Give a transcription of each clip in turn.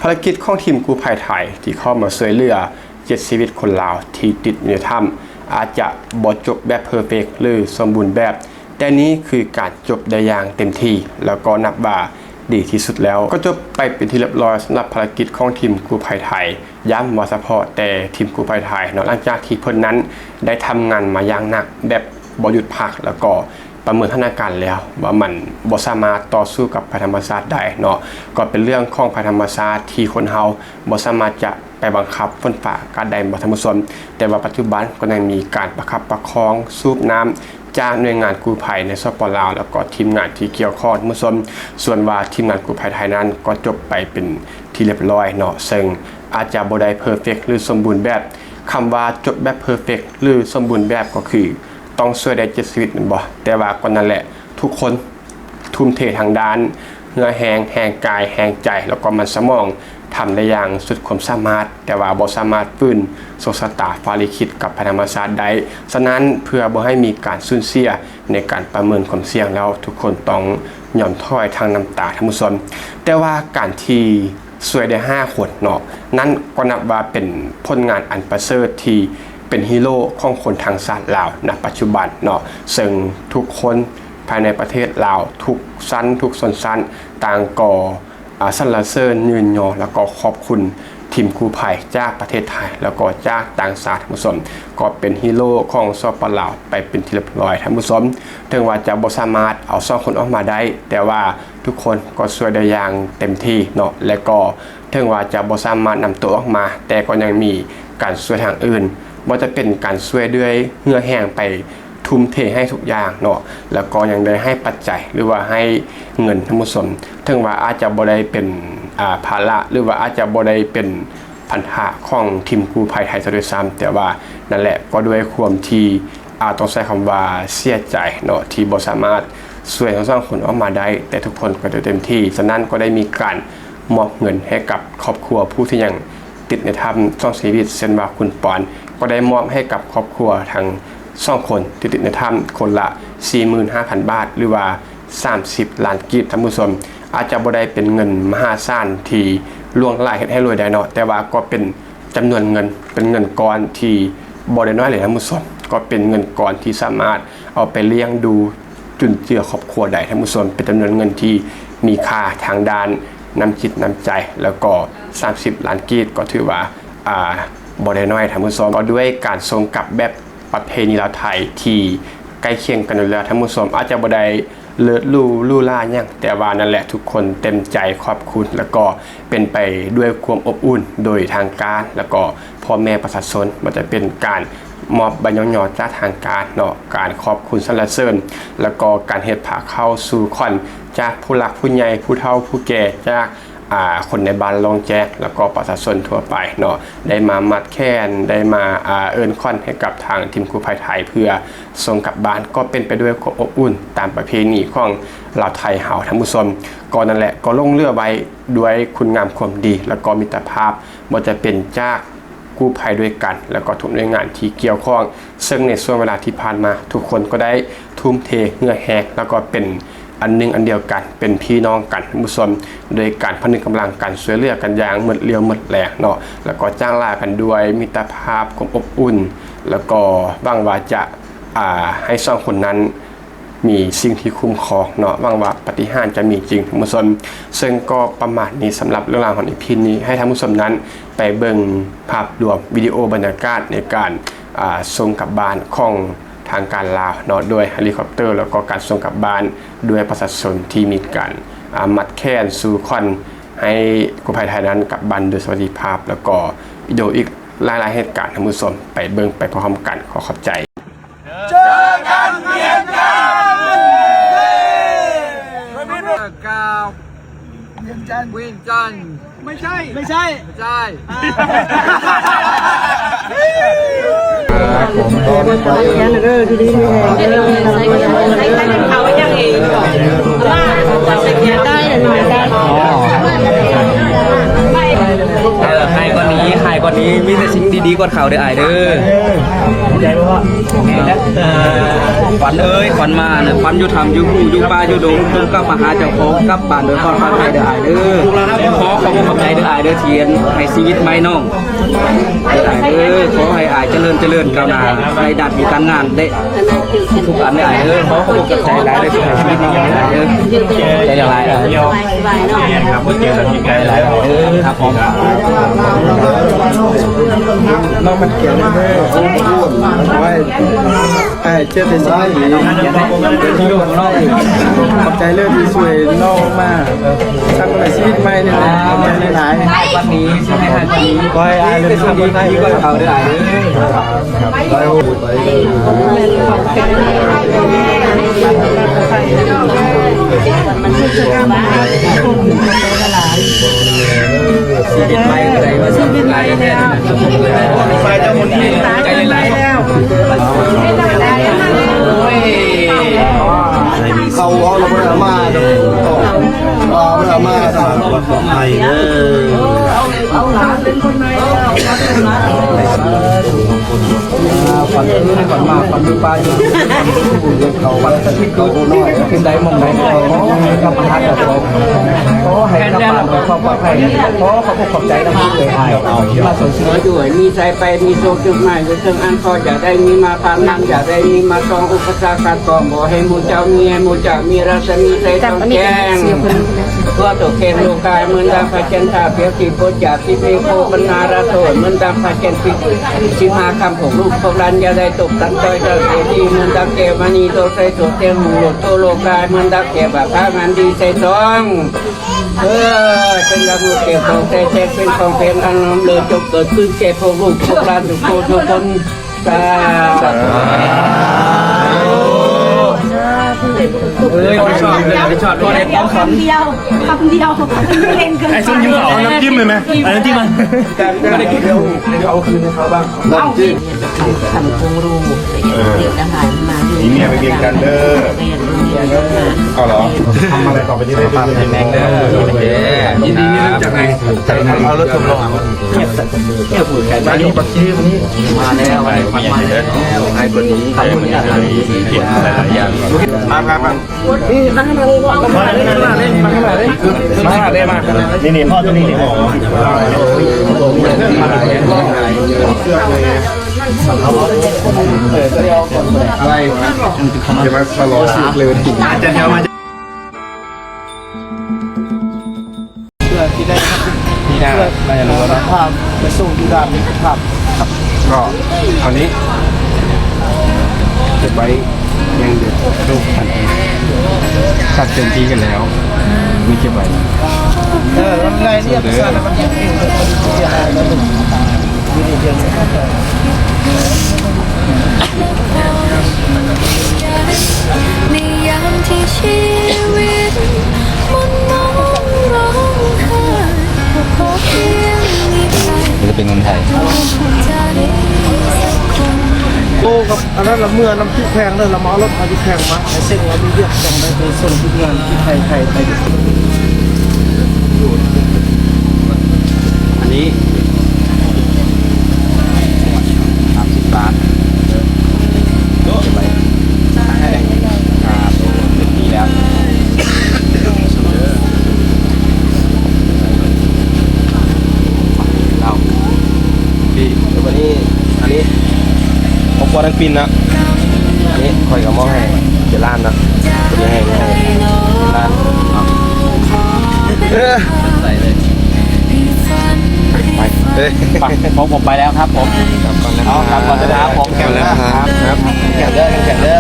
ພາລະກິດຂອງທີມກູ້ໄພໄທທີ່ເຂົ້າມາຊ່ວຍເຫຼືອເຈັດຊີວິດຄົນລາວທີ່ຕິດຢູ່ໃນຖ້ຳ ອາດຈະບໍ່ຈົບແບບເພີເຟັກ ຫຼື ສົມບູນແບບ, ແຕ່ນີ້ຄືການຈົບໄດ້ຢ່າງເຕັມທີ່ ແລ້ວກໍນັບວ່າດີທີ່ສຸດແລ້ວ. ກໍຈົບໄປເປັນທີ່ລຽບຮ້ອຍສຳລັບພາລະກິດຂອງທີມກູ້ໄພໄທ, ຢ້ຳວ່າສະເພາະແຕ່ທີມກູ້ໄພໄທເນາະ, ຫຼັງຈາກທີ່ເພິ່ນນັ້ນໄດ້ທຳງານມາຢ່າງໜັກແບບບໍ່ຢຸດພັກ ແລ້ວກໍ ປະເມີນສະຖານະການແລ້ວວ່າມັນບໍ່ສາມາດຕໍ່ສູ້ກັບໄພທຳມະຊາດໄດ້ເນາະ, ກໍເປັນເລື່ອງຂອງໄພທຳມະຊາດທີ່ຄົນເຮົາບໍ່ສາມາດຈະໄປບັງຄັບຝົນຟ້າອາກາດໄດ້ເນາະທ່ານຜູ້ຊົມ. ແຕ່ວ່າປັດຈຸບັນກໍຍັງມີການປະຄັບປະຄອງສູບນ້ຳຈາກໜ່ວຍງານກູ້ໄພໃນ ສປ ລາວ ແລ້ວກໍທີມງານທີ່ກ່ຽວຂ້ອງທ່ານຜູ້ຊົມ. ສ່ວນວ່າທີມງານກູ້ໄພໄທນັ້ນກໍຈົບໄປເປັນທີ່ລຽບຮ້ອຍເນາະ, ເຊິ່ງອາດຈະບໍ່ໄດ້ເພີເຟັກ ຫຼື ສົມບູນແບບ. ຄຳວ່າຈົບແບບເພີເຟັກ ຫຼື ສົມບູນແບບກໍຄື ຕ້ອງຊ່ວຍໄດ້ເຈັດຊີວິດແມ່ນບໍ່? ແຕ່ວ່າກໍນັ້ນແຫຼະ ທຸກຄົນທຸ່ມເທທາງດ້ານເຫື່ອແຮງ, ແຮງກາຍ, ແຮງໃຈ ແລ້ວກໍມັນສະໝອງ ທຳໄດ້ຢ່າງສຸດຄວາມສາມາດ, ແຕ່ວ່າບໍ່ສາມາດຟື້ນໂຊກຊະຕາຟ້າລິຂິດກັບໄພທຳມະຊາດໄດ້. ສະນັ້ນ ເພື່ອບໍ່ໃຫ້ມີການສູນເສຍໃນການປະເມີນຄວາມສ່ຽງແລ້ວ, ທຸກຄົນຕ້ອງຍອມຖອຍທັງນ້ຳຕາ, ທ່ານຜູ້ຊົມ. ແຕ່ວ່າການທີ່ ຊ່ວຍໄດ້ຫ້າຄົນເນາະ, ນັ້ນກໍນັບວ່າເປັນຜົນງານອັນປະເສີດທີ່ເປັນຮີໂຣຂອງຄົນທັງຊາດລາວນະປັດຈຸບັນເນາະ, ເຊິ່ງທຸກຄົນພາຍໃນປະເທດລາວ ທຸກຊັ້ນ ທຸກຊົນຊັ້ນ ຕ່າງກໍ ອາ ສັນລະເສີນ, ຍືນຍໍ່ ແລ້ວກໍຂອບຄຸນທີມກູ້ໄພຈາກປະເທດໄທ ແລ້ວກໍຈາກຕ່າງຊາດ, ທ່ານຜູ້ຊົມ. ກໍເປັນຮີໂຣຂອງ ສປ ລາວ ໄປເປັນທີ່ລຽບຮ້ອຍ, ທ່ານຜູ້ຊົມ. ເຖິງວ່າຈະບໍ່ສາມາດເອົາສອງຄົນອອກມາໄດ້, ແຕ່ວ່າ ທຸກຄົນກໍຊ່ວຍໄດ້ຢ່າງເຕັມທີ່ເນາະ ແລະ ກໍເຖິງວ່າຈະບໍ່ສາມາດນຳຕົວອອກມາ, ແຕ່ກໍຍັງມີການຊ່ວຍທາງອື່ນ, ບໍ່ວ່າຈະເປັນການຊ່ວຍດ້ວຍເຫື່ອແຮງໄປທຸ່ມເທໃຫ້ທຸກຢ່າງເນາະ, ແລ້ວກໍຍັງໄດ້ໃຫ້ປັດໄຈ ຫຼືວ່າໃຫ້ເງິນ, ທ່ານຜູ້ຊົມ. ເຖິງວ່າອາດຈະບໍ່ໄດ້ເປັນ ອາ ພາລະ ຫຼືວ່າອາດຈະບໍ່ໄດ້ເປັນພັນທະຂອງທີມກູ້ໄພໄທຊະດ້ວຍຊ້ຳ, ແຕ່ວ່ານັ້ນແຫຼະ ກໍດ້ວຍຄວາມທີ່ ອາ ຕ້ອງໃຊ້ຄຳວ່າເສຍໃຈເນາະ ທີ່ບໍ່ສາມາດຊ່ວຍທັງສອງຄົນອອກມາໄດ້, ແຕ່ທຸກຄົນກໍໄດ້ເຕັມທີ່. ສະນັ້ນກໍໄດ້ມີການມອບເງິນໃຫ້ກັບຄອບຄົວຜູ້ທີ່ຍັງຕິດໃນຖ້ຳສອງຊີວິດ, ເຊັ່ນວ່າຄຸນປອນ ກໍໄດ້ມອບໃຫ້ກັບຄອບຄົວທັງສອງຄົນທີ່ຕິດໃນຖ້ຳຄົນລະສີ່ໝື່ນຫ້າພັນບາດ ຫຼືວ່າສາມສິບລ້ານກີບ, ທ່ານຜູ້ຊົມ. ອາດຈະບໍ່ໄດ້ເປັນເງິນມະຫາສານທີ່ຫຼວງຫຼາຍເຮັດໃຫ້ລວຍໄດ້ເນາະ, ແຕ່ວ່າກໍເປັນ ຈຳນວນເງິນ ເປັນເງິນກ້ອນທີ່ບໍ່ໄດ້ນ້ອຍເລີຍ, ທ່ານຜູ້ຊົມ. ກໍເປັນເງິນກ້ອນທີ່ສາມາດເອົາໄປລ້ຽງດູຈຸນເຈືອຄອບຄົວໄດ້, ທ່ານຜູ້ຊົມ. ເປັນຈຳນວນເງິນທີ່ມີຄ່າທາງດ້ານນ້ຳຈິດນ້ຳໃຈ, ແລ້ວກໍສາມສິບລ້ານກີບ ກໍຖືວ່າ ອາ ບໍ່ໄດ້ນ້ອຍ, ທ່ານຜູ້ຊົມ. ກໍດ້ວຍການສົ່ງກັບແບບປະເພນີລາວໄທທີ່ໃກ້ຄຽງກັນຢູ່ແລ້ວ, ທ່ານຜູ້ຊົມ. ອາດຈະບໍ່ໄດ້ ເລີດຫຼູຫຼູຫຼາຫຍັງ, ແຕ່ວ່ານັ້ນແຫຼະ ທຸກຄົນເຕັມໃຈຂອບຄຸນ ແລ້ວກໍເປັນໄປດ້ວຍຄວາມອົບອຸ່ນໂດຍທາງການ ແລ້ວກໍພໍ່ແມ່ປະຊາຊົນ, ບໍ່ວ່າຈະເປັນການມອບໃບຍ້ອງຍໍຈາກທາງການເນາະ, ການຂອບຄຸນສັນລະເສີນ ແລ້ວກໍການເຮັດພາເຂົ້າສູ່ຂວັນຈາກຜູ້ຫຼັກຜູ້ໃຫຍ່ ຜູ້ເຖົ້າຜູ້ແກ່, ຈາກ ອາ ຄົນໃນບ້ານລ່ອງແຈ້ງ ແລ້ວກໍປະຊາຊົນທົ່ວໄປເນາະ, ໄດ້ມາມັດແຂນ ໄດ້ມາ ອາ ເອີ້ນຂວັນໃຫ້ກັບທາງທີມກູ້ໄພໄທ ເພື່ອສົ່ງກັບບ້ານ, ກໍເປັນໄປດ້ວຍຄວາມອົບອຸ່ນຕາມປະເພນີຂອງລາວໄທເຮົາ, ທ່ານຜູ້ຊົມ. ກໍນັ້ນແຫຼະ ກໍຫຼົງເຫຼືອໄວ້ດ້ວຍຄຸນງາມຄວາມດີ ແລ້ວກໍມິດຕະພາບ, ບໍ່ວ່າຈະເປັນຈາກ ກູ້ໄພດ້ວຍກັນ ແລ້ວກໍທຸກໜ່ວຍງານທີ່ກ່ຽວຂ້ອງ, ເຊິ່ງໃນຊ່ວງເວລາທີ່ຜ່ານມາ ທຸກຄົນກໍໄດ້ທຸ່ມເທເຫື່ອແຮງ ແລ້ວກໍເປັນອັນໜຶ່ງອັນດຽວກັນ, ເປັນພີ່ນ້ອງກັນ, ທ່ານຜູ້ຊົມ, ໂດຍການຜະນຶກກຳລັງກັນ, ຊ່ວຍເຫຼືອກັນຢ່າງໝົດລຽວໝົດແຮງເນາະ, ແລ້ວກໍຈາກລາກັນດ້ວຍມິດຕະພາບ, ຄວາມອົບອຸ່ນ, ແລ້ວກໍຫວັງວ່າຈະ ອາ ໃຫ້ສອງຄົນນັ້ນ ມີສິ່ງທີ່ຄຸ້ມຄອງເນາະ, ຫວັງວ່າປາຕິຫານຈະມີຈິງ, ທ່ານຜູ້ຊົມ. ເຊິ່ງກໍປະມານນີ້ສຳລັບເລື່ອງລາວຂອງ ອີ ພີ ນີ້, ໃຫ້ທ່ານຜູ້ຊົມນັ້ນໄປເບິ່ງພາບລວມວິດີໂອບັນຍາກາດໃນການ ອາ ສົ່ງກັບບ້ານຂອງທາງການລາວເນາະ, ດ້ວຍເຮລິຄອບເຕີ ແລ້ວກໍການສົ່ງກັບບ້ານດ້ວຍປະຊາຊົນທີ່ມີການ ອາ ມັດແຂນສູ່ຂວັນໃຫ້ກູ້ໄພໄທນັ້ນກັບບ້ານໂດຍສະຫວັດດີພາບ, ແລ້ວກໍວິດີໂອອີກຫຼາຍໆເຫດການ, ທ່ານຜູ້ຊົມໄປເບິ່ງໄປພ້ອມໆກັນ. ຂໍຂອບໃຈ. เจอกันเวียงจันทร์ เวียงจันทร์ เวียงจันทร์ ไม่ใช่ ไม่ใช่ ไม่ใช่ เออ ให้กว่านี้ ให้กว่านี้ มีแต่สิ่งดีๆ ດີກ່ອນເຂົ້າເດີອ້າຍເດີ. ຂວັນເອີຍ ຂວັນມານະ ຂວັນຢູ່ຖ້ຳຢູ່ຮູຢູ່ປ່າຢູ່ດົງ ຈົ່ງກັບມາຫາເຈົ້າຂອງກັບບ້ານໂດຍຄວາມປອດໄພເດີອ້າຍເດີ. ຂໍຂອບອົກຂອບໃຈເດີອ້າຍເດີ ທີ່ໃຫ້ຊີວິດໃໝ່ນ້ອງເດີອ້າຍເດີ. ຂໍໃຫ້ອ້າຍຈະເລີນຈະເລີນກ້າວໜ້າໃນໜ້າທີ່ການງານເດ້ ທຸກໆອັນເດີອ້າຍເດີ. ຂໍຂອບອົກຂອບໃຈຫຼາຍເດີ ທີ່ໃຫ້ຊີວິດນ້ອງເດີອ້າຍເດີ. ໃຈຫຼາຍໆເດີ. ແມ່ນຄັບ ບໍ່ເຈີກັນທີ່ໄກແລ້ວເດີ. ຄັບຜົມ. ນ້ອງມັນກຽນເດີ ໄວ້ ອ້າຍເຈີແຕ່ສິ່ງດີໆ. ຂອບໃຈເລີຍທີ່ຊ່ວຍນ້ອງມາ ສ້າງໃຫ້ຊີວິດໃໝ່ນີ້ແຫຼະ. ຂອບໃຈຫຼາຍໆ. ຂອໃຫ້ອ້າຍເລີຍ ດີກ່ອນເຂົ້າເດີອ້າຍເດີ. ເຂົາເອົາລະເບີດມາ ເອົາລະເບີດມາ. ຂວັນເອີຍ ຂວັນມາ ຂວັນຢູ່ປ່າຢູ່ດົງ ເຂົາ ຂວັນສະຖິດຢູ່ທີ່ໃດໝ່ອງໃດ ຂໍໃຫ້ກັບມາຫາເຈົ້າຂອງ ຂໍໃຫ້ກັບມາດ້ວຍຄວາມປອດໄພ. ຂໍຂອບອົກຂອບໃຈນຳເອີຍອ້າຍ ມາຊ່ວຍຊີວິດ. ຢູ່ໃຫ້ມີໄຊໄປ ມີໂຊກໂຊກມາຢູ່ເທິງອັນ ຂໍຢ່າໄດ້ມີມາຜ່ານນຳ ຢ່າໄດ້ມີມາຕ້ອງ ອຸປະສັກຂັດຂ້ອງ ບໍ່ໃຫ້ໝູ່ເຈົ້າມີ ໃຫ້ໝູ່ເຈົ້າມີລັດສະໝີໃສສ່ອງແຈ້ງ. ຕົວໂຕເຄງໂລກາຍ ເໝືອນດັ່ງພະຈັນທາ ພຽວທີ່ປົດຈາກທີ່ມີໂຄບັນຫາລະໂທດ ເໝືອນດັ່ງພະຈັນພິດ ສິບຫ້າຄຳ ພວກລູກພວກຫຼານ ຢ່າໄດ້ຕົກຕ່ຳຕ້ອຍເທົ່າເສລີ ເໝືອນດັ່ງແກ້ວມະນີໂຕໃສໂຕເຕັມ ມຸງໂລດໂຕໂລກາຍ ເໝືອນດັງແກ້ວບາພາງານດີໃສສອງ. ເອີ ເປັນລະບຸເກັບຂອງແທ້ແທ້ ເປັນຂອງແພງອັນລ້ຳເລີດ ຈົ່ງເກີດຂຶ້ນແກ່ພວກລູກພວກຫຼານທຸກຜູ້ທຸກຄົນ. ສາທຸ ສາທຸ. ເອີຍ ບໍ່ຊອບເລີຍ ບໍ່ຊອບເລີຍ. ຄຳດຽວ ຄຳດຽວ ເຫຼັ້ນເກີນໄປ. ໄອ້ຊົມ ຍິ້ມເອົານ້ຳຈິ້ມເລີຍແມ ເອົານ້ຳຈິ້ມມາ. ດຽວເອົາຄືນໃຫ້ເຂົາບ້າງ ນ້ຳຈິ້ມ. ທຳຄວາມຮູ້ ເອີ ເດັກທັງຫຼາຍມາຢູ່ ມີເມຍໄປວຽງຈັນເດີ. ເອົາເຫຼືອ ທຳອະໄລຕໍ່ໄປນີ້ໄດ້ ປາກແຂງແຮງເດີ. ໂອເຄ ຍິນດີທີ່ຮູ້ຈັກນາຍ. ເອົາລົດຊົມລົງ ອັນນີ້ບັກຊີຄົນນີ້ ມາແລ້ວ ມາແລ້ວ ໃຫ້ຄົນນີ້ ຂອບຄຸນ ມາ ມາ ມາ ນີ້ ນັ່ງຂ້າງໜ້າເລີຍ ນັ່ງຂ້າງໜ້າເລີຍ ນັ່ງຂ້າງໜ້າເລີຍ ມາ ນີ້ ນີ້ ພໍ່ຕົວນີ້ ນີ້ ເພື່ອທີ່ໄດ້ ເພື່ອໄດ້ ໄດ້ ພາໄປສົ່ງທີ່ດ່ານມິດຕະພາບ. ກໍອັນນີ້ເກັບໄວ້ຢ່າງດຽວ ລູກ ຕັດເຕັມທີ່ກັນແລ້ວ ມີເກັບໄວ້. ເອີ ມັນໄດ້ເລີຍ ເອີ ໃນຍາມທີ່ຊີວິດໝຸ່ນໝອງຮ້ອງໄຫ້ ຂໍພຽງມີໃຜ ນີ້ຈະເປັນຄົນໄທ ໂຕກັບອັນນັ້ນລະ ເມືອນຳຈຸແຂວງເດີ ລະມາເອົາລົດມາຈຸແຂວງມາ ໃຫ້ເຊັງວ່າມີວຽກຈັ່ງໃດໄປສົ່ງທີມງານທີ່ໄທ ໄທ ໄທ. ອັນນີ້ສາມສິບບາດ ເກັບໄວ້ ເປັນປີແລ້ວ ເອົາ ນີ້ ວັນນີ້ ອັນນີ້ ຄອບຄົວທັງປິ່ນເນາະ ອັນນີ້ຂ້ອຍກໍມອບໃຫ້ເຈັດລ້ານເນາະ ເປັນໃຫ້ ໃຫ້ລ້ານເນາະ ເອີ ໄປ ເອີ ໄປ ຂອງຜົມໄປແລ້ວຄັບຜົມ ກັບກ່ອນນະ ເອົາ ກັບກ່ອນນະຄັບຜົມ ກັບກ່ອນນະຄັບ ກັບກ່ອນເດີ ກັບກ່ອນເດີ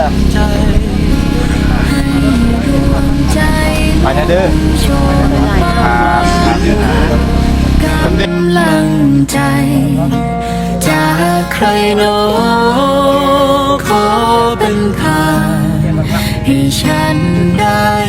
ໄປນະເດີ ຄັບ ກຳລັງໃຈ ຈາກໃຄໜໍ ຂໍເປັນພາ ໃຫ້ສັນໄດ້